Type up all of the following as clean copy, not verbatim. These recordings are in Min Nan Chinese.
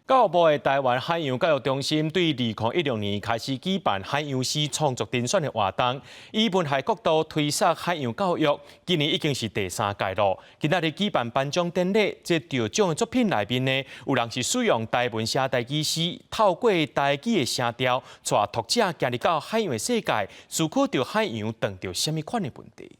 教育部的台灣海洋教育中心對2016年開始舉辦海洋詩創作甄選的活動，以文學角度推廣海洋教育，今年已經是第三屆囉。今仔日舉辦頒獎典禮，這得獎的作品內面呢，有人是使用台文寫台語詩，透過台語的聲調，帶讀者行入到海洋的世界，思考著海洋當著啥物款的問題。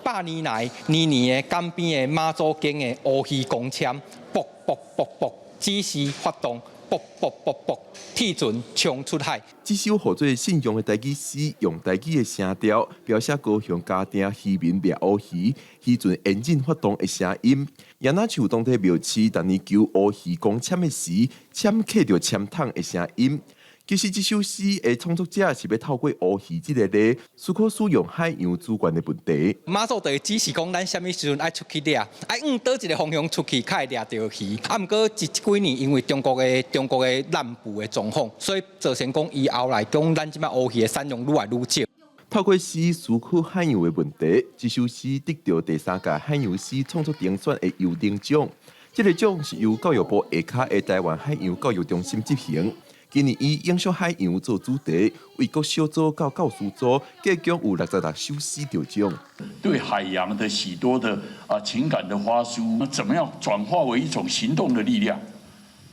百年來，年年的江邊的媽祖宮的烏魚公簽，卜卜卜卜。指示發動，卜卜卜卜，鐵船衝出海。這首號做信仰的台語詩，用台語的聲調描寫高雄嘉定漁民掠烏魚，漁船引擎發動的聲音，也若像當地廟市逐年求烏魚公簽的時，簽刻著簽筒的聲音。其實這首詩的創作者是欲透過烏魚這个例，思考使用海洋資源的問題。媽祖就會指示講，咱啥物時陣愛出去掠，愛向佗一个方向出去，較會掠著魚。啊，毋過這幾年因為中國的濫捕的狀況，所以造成講以後來講，咱這擺烏魚的產量愈來愈少。透過詩思考海洋的問題，這首詩得著第三屆海洋詩創作評選的優等獎。這个獎是由教育部下跤的台灣海洋教育中心執行。今年以永續海洋做主題，為國小組到教師組，計共有66首詩得獎。對海洋的許多的情感的發抒，那怎麼樣轉化為一種行動的力量，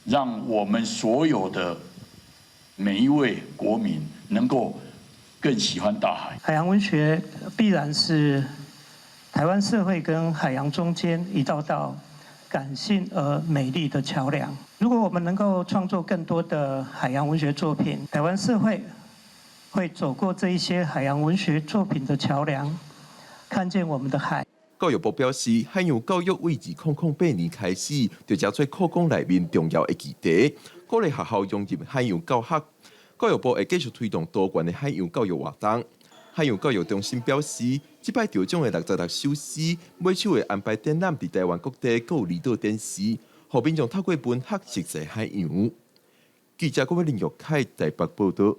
讓我們所有的每一位國民能夠更喜歡大海。海洋文學必然是台灣社會跟海洋中間一道道感性而美麗的橋梁。如果我們能夠創作更多的海洋文學作品，台灣社會會走過這一些海洋文學作品的橋梁，看見我們的海。教育部表示，海洋教育為2008年開始就成做課綱內面重要的議題，鼓勵學校融入海洋教學。教育部會繼續推動多元的海洋教育活動。海洋教育中心表示，這擺得獎的66首詩，每首會安排展覽佇台灣各地閣有離島展示，予民眾透過文學熟悉海洋。記者郭偉林玉凱台北報道。